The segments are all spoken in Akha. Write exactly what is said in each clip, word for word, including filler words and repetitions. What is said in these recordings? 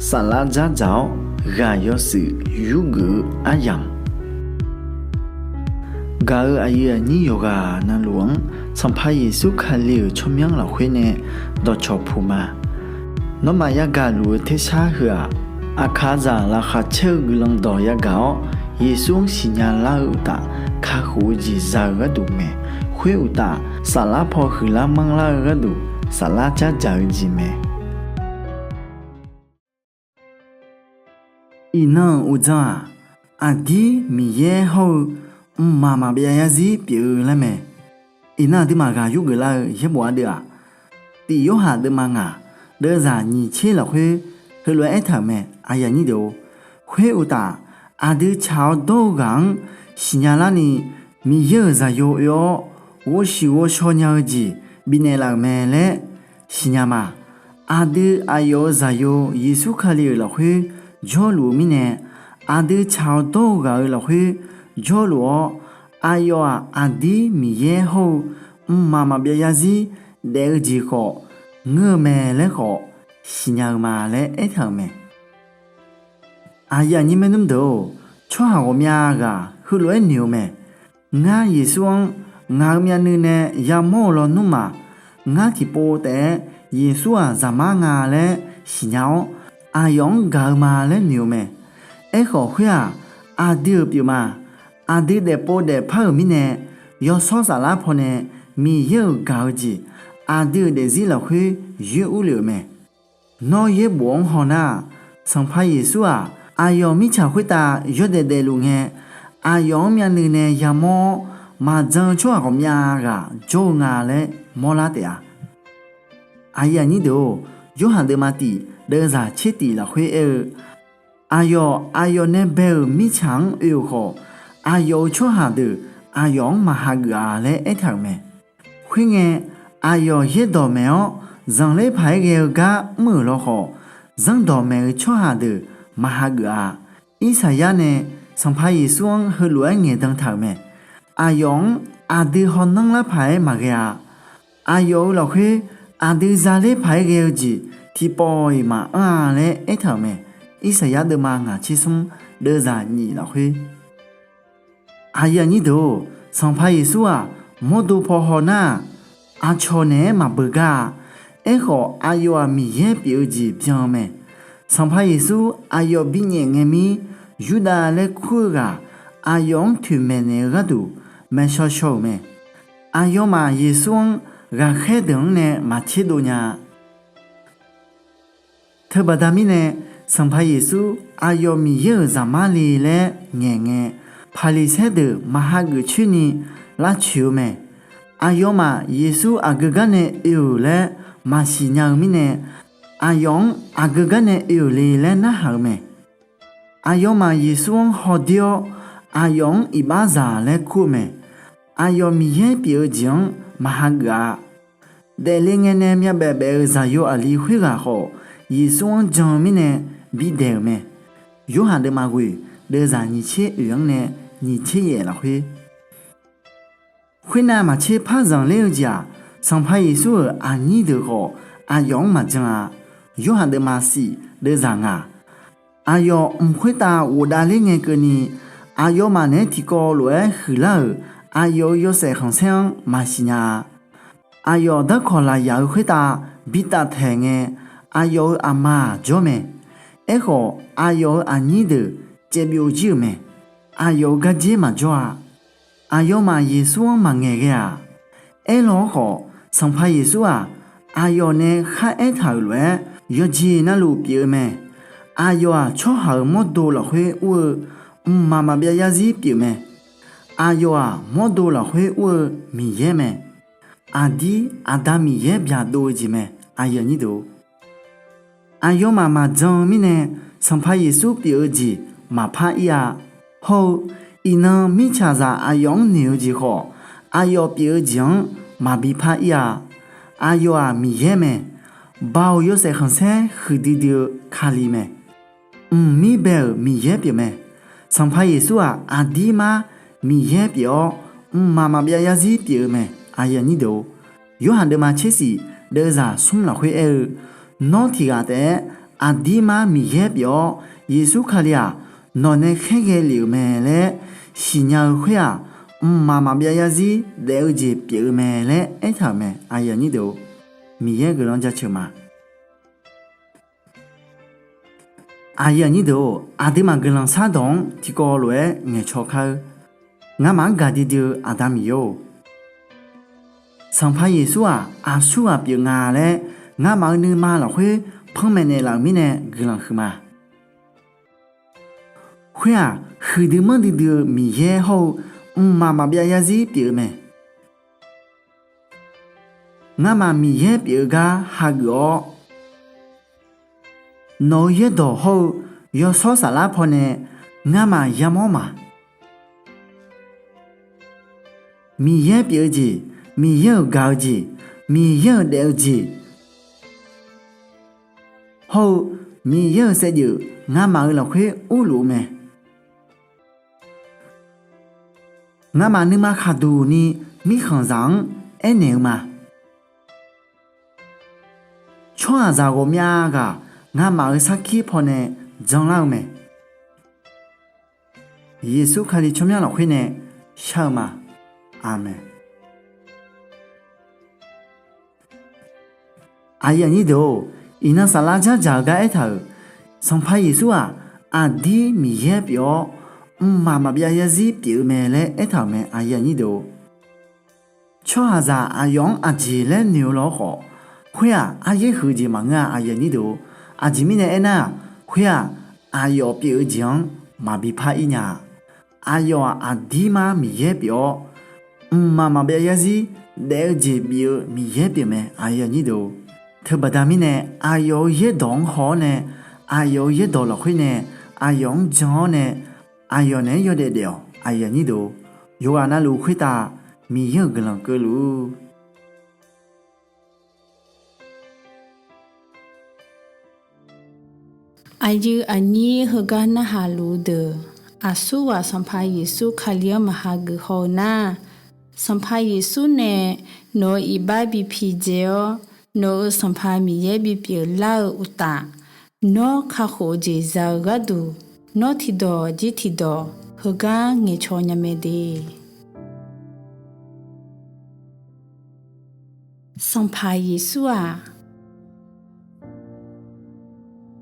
Saflar dzardzaq-awr ghaq yawshuif yurgeuf-eu aryamq, gaq-euq aqyuif aqnyir yawqghaq navluf-anr Sanqpaq Yeqsur Kali-euq tsawrmyanr lafkhoer nae dawqcawq puq ma. Nawmaf yagaq luf-eu tersar heu-aq, aqkaqzaq laqkhaq caer-eu guiqlanq dawq yagaq-awr, Yeqsur-anr siqnya lar-eu uqtaf, kakhof-eu jeq za-eu gharduq mae. Khoer uqtaf, saflar paw huiqlar manrlar-eu gharduq, saflar dzardzaq-eu jeq mae. Iqnan-euq uqdzan-aq, aqdir Miqyaer hawr-eu mqmaq maqbyav yarzir pyeuf-eu laer mae. Iqnan aqduimaf ghaq yurgeuf lar-eu yaerbof ardeuv-aq, Tif Yorhaq deuvma ngaq, deuvzaq nyiq tser lafkhoer heulof-aer aertaq-euq mae. Khoer uqtaf, aqdui tsaq-awr dawr-eu ghaq-anr siqnya larni, Miqyaer-euq Zaqyo oe-awr ghovshiq ghovshaw nya-eu jeq bifnaeq laf-euq mae laer siqnya ma. Aqdui aqyawf-euq Zaqyo Yeqsur Kali-euq lafkhoer jawrluf-eu mirnae, aqdui tsaq-awr dawr-eu ghaq-euq lafkhoer jawrluf-awr, aqyawf-aq aqdir Miqyaer hawr-eu mqmaq maqbyav yarzir daef-eu jeq khawf ngeur-eu mae laer khawf siqnya-eu ma laer aertaq-euq mae. Aqyuif aqnyir maernmr deuq-or, tsawrhaq ghawqmya ghaq heulof-aer noeq-eu mae. Ngar Yeqsur-anr ngaq-euq myavnuiv nae yamawr-eu lawnmr-aq, ngar tiqpov taef-aer Yeqsur-aq Zaqmar nga laer siqnya-awr, aqyawf-anr gaq-eu ma laer noeq-eu mae. Aerkhawf khoer-aq, aqdui-euq pyeufma. Aqdui daefpov daefpar-euq mirnae, yawshawr saflar pawnae Miqyaer-euq gaq-eu jeq aqdui-euq daefzir lafkhoer yoer urlef-euq mae. Nawr yaerbof-anr hawnar-aq, Sanqpaq Yeqsur-aq aqyawf mirtsaq khoertav yawdaef daefluf ngae, aqyawf-anr myavnuiv nae yamawr-awr maqjan-eu tsawrhaq ghawqmya ghaq jawr-eu nga laer mawrlar taef-a. Yorhaq deuvma tif deuvzaq tser tif lafkhoer aer-eu, aqyawf aqyawf nae bae-euq mirtsaq-anr oe-euq khawf, aqyawf-euq tsawrhaq deuq aqyawf-anr maq hageuf-a laer aertaq-euq mae. Khoerngae, aqyawf yaerdawq maeq-awr zanqler paq-aer ghae-eu gar mr-euq lawkhawf, zanrdawq maeq-eu tsawrhaq deuq maq hageuf-a. Irsaqyar nae Sanqpaq Yeqsur-anr heulof-aer ngaeqdan taq-euq mae. Aqyawf-anr aqdui hawnar lar paq-aer maqghae-a. Aqyawf-euq lafkhoer aqdui zaler paq-aer ghae-eu jeq tiqpawf-iq maqanr-a laer aertaq-euq mae. Irsaqyar deuvma ngaq tser smr deuvzaq nyiq lafkhoer Aqyuif aqnyir deuq-or, Sanqpaq Yeqsur-aq mawrdo paw hawnar-aq, aqcawq naeq-aer maqbeugar-a. Aerkhawf, aqyawf-aq Miqyaer pyeuf-eu jeq byan-eu mae. Sanqpaq Yeqsur aqyawf binyaef ngae mir, Yurdav laer kur-eu ghaq aqyawf-anr toeqmaeq naeq-eu gharduq maeqshaw shaw-euq mae. Aqyawfmaf Yeqsur-anr ghaqkhaer deuq-anr nae maqtser dov nya-a. Teubaqda mirnae, Sanqpaq Yeqsur aqyawf Miqyaer-euq Zaqmar le laer ngaeqngae, Paqliqsaer deuq maq hageuf coer ni lavtsoeq-eu mae. Aqyawfmaf Yeqsur aqgeu gar nae oe-euq laer maqsiq nya-eu mirnae, aqyawf-anr aqgeu gar nae oe-euq le laer narhaq-eu mae. Aqyawfmaf Yeqsur-anr hawdoer-awr, aqyawf-anr iqbaxzaq laer kur-eu mae. Aqyawf Miqyaer pyeuf-eu jeq-anr maq hageuf-a. Daefle ngae nae myavbaef baef-eu Zaqyo aqli khoerghaq khawf, Yeqsur-anr jan-eu mirnae bidaeq-euq mae. Yorhaq deuvma ghoeq deuvzaq nyiq tser oeq-anr nae nyiq tser yaef lafkhoer Khoernav maqtser par zanqler-eu jeq-aq, Sanqpaq Yeqsur-euq aqnyir deuq khawf aqyawf-anr maqjan-a. Yorhaq deuvma shif deuvzaq ngaq. Aqyawf mq khoertav ghofdav ler ngae keuvni, aqyawfmaf naeq-aer tiqkawv lof-aer huiqlar-euq aqyawf-euq yawshaef khanqsaer-anr maqsiq nya-a. Aqyawf darkawq lafyaq-eu khoertav bi taftaeq ngae, aqyawf-euq aqma-aq jawr mae. Aerkhawf, aqyawf-euq aqnyir deuq caevbyov jir-euq mae. Aqyawf-euq gardzer maqjawr-a. Aqyawfmaf Yeqsur-anr maqngaeq ghae-aq. Aerlaw-awr khawf, Sanqpaq Yeqsur-aq, aqyawf nae kharaer taq-euq lof-aer yawqjeq navluf pyeuf-eu mae. Aqyawf-aq, tsawrhaq-euq mawrdo lafkhoer ur-eu mqmaq maqbyav yarzir pyeuf mae. Aqyawf-aq, mawrdo lafkhoer ur-eu Miqyaer mae. Aqdir Aqda Miqyaer byaqdov-eu jeq mae. Aqyawfmaf maqjan-eu mirnae, Sanqpaq Yeqsur pyeuf-eu jeq maqpar ir-a. Hawr-eu, iqnan mirtsaqzaq aqyawf-anr noeq-eu jeq khawf, aqyawf pyeuf-eu jeq-anr maqbi par ir-a. Aqyawf-aq Miqyaer mae. Baoq yawshaef khanqsaer huiqdui dui-eu Kali mae. Mqmir bae-euq Miqyaer pyeufmae. Sanqpaq Yeqsur-aq, aqdirmar Miqyaer pyeuf-awr, mqmaq maqbyav yarzir pyeuf-eu mae. Yorhaq deuvma tser shif deuvzaq smr lafkhoer aer-eu, Nawr tiqghaq taef-aer Aqdirmar Miqyaer pyeuf-awr, Yeqsur Kali-aq nawq nae khaerghae lef-euq mae laer siqnya-eu khoer-aq, mqmaq maqbyav yarzir daef-eu jeq pyeuf-eu mae laer aertaq-euq mae. Miqyaer guiqlanq jaceuq ma. Aqyuif aqnyir deuq-or, aqduimaf guiqlanq shardawq-anr tiqkawv lof-aer ngaeqcaw kar-eur. Ngamaf-anr gaqdui dui-eu Aqda Miqyaer-or, Sanqpaq Yeqsur-aq aqsurghaq pyeuf nga laer ngamaf-euq nuima lafkhoer panmaeq naeqlaf-euq mirnae guiqlanq huiqma. Khoer-aq huiqdui manrdui dui-eu Miqyaer hawr-eu mqmaq maqbyav yarzir pyeuf-eu mae. Ngamaf Miqyaer pyeuf-eu gar hageuf-awr, nawq-eu yaerdawq hawr-eu yawshawr saflar pawnae ngamaf yamawr ma. Miqyaer pyeuf-eu jeq, Miqyaer-euq gaq-eu jeq, Miqyaer-euq daef-eu jeq hawr-eu Miqyaer-euq saevdzeuf ngamaf-euq lafkhoer urluf-eu mae. Ngamaf nuima khaqduq ni mirkhanqzaq-anr aernaeq-eu ma. Tsawrhaqzaq ghawqmya ghaq ngamaf-euq sarkir pawnae janlar-eu mae. Yeqsur Kali tsawrmyanr lafkhoer nae shar-eu ma. Aqmeq. Aqyuif aqnyir deuq-or, iqnan saflar dzardzaq-eu gar aertaq-euq, Sanqpaq Yeqsur-aq aqdir Miqyaer pyeuf-awr, mqmaq maqbyav yarzir pyeuf-eu mae laer aertaq-euq mae. Tsawrhaqzaq aqyawf-anr aqjeq laer noeq-eu law khawf, khoer-aq aryaer huiq-eu jeq maqngeur-a. Aqjeq mirnae aernar-aq, khoer-aq aqyawf pyeuf-eu jeq-anr maqbi par-ir nya-a. Aqyawf-aq aqdirmar Miqyaer pyeuf-awr, mqmaq maqbyav yarzir daef-eu jeq bif-eu Miqyaer pyeufmae. Teubaqda mirnae aqyawf-euq yaerdawq-anr haw-awr nae, aqyawf-euq yaerdawq lafkhoer nae aqyawf-anr jan-awr nae, aqyawf naeq-aer yawdaef daef-awq. Yawqghaq navluf khoertav Miqyaer-euq guiqlanq keuvluf-ur. Aqyuif aqnyir heugar narhaq luf-eu deuq, aqsurghaq Sanqpaq Yeqsur Kali-anr maqha geuf haw-eu nar, Sanqpaq Yeqsur nae nawq-euq iqbax bi pidzae-awr, nawq-euq Sanqpaq Miqyaer bipyeuf lar-eu uqtaf, nawr kakhof-eu jeq za-eu gharduq, nawr tiqdawq jir tiqdawq heugar ngaeqcaw nya mae de. Sanqpaq Yeqsur-aq,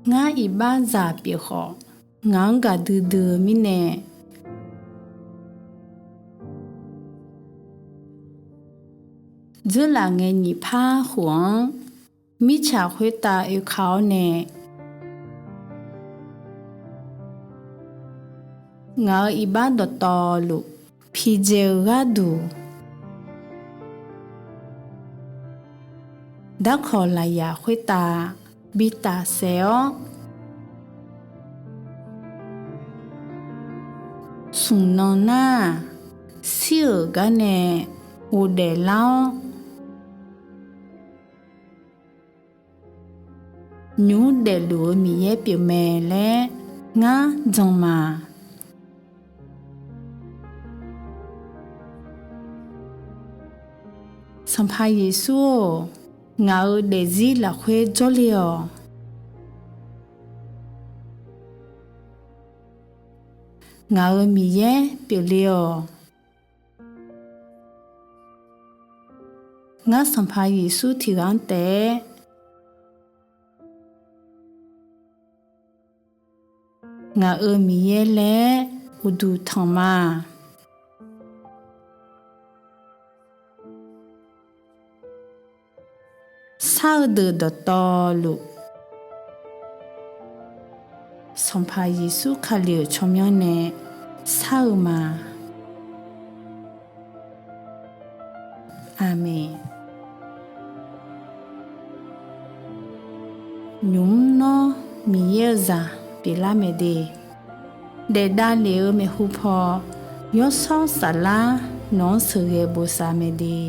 ngar iqbaxzaq pyeuf khawf, ngaq-anr gaqdui dui-eu mirnae, dzeurlaf ngae nyiq par khof-anr mirtsaq khoertav oeka-awr nae, ngaq-euq iqbax dawqtawvluf pidzae-eu gharduq, darkawq lafyaq khoertav bi tafsaef-awr, smq nan nar-aq, shir-euq gar nae ghofdaef lar-awr, nymq mr daefluf-eu Miqyaer pyeufmae laer ngar jan ma. Sanqpaq Yeqsur-or, ngaq-euq daefzir lafkhoer jawrle-awq. Ngaq-euq Miqyaer pyeufle-awq. Ngar Sanqpaq Yeqsur tiqghaq-anr taef-aer ngaq-euq Miqyaer laer uqduq tanq ma. Shar-eu deuq dawqtawvluf, Sanqpaq Yeqsur Kali-euq tsawrmyanr nae shar-eu ma. Aqmeq. Nymq mr nawr Miqyaer-eu zaq pyeuflar mae de. Daef davlef-eu maeqhu paw, Yawshawr Saflar nawq-anr sheuqghae bosav mae de.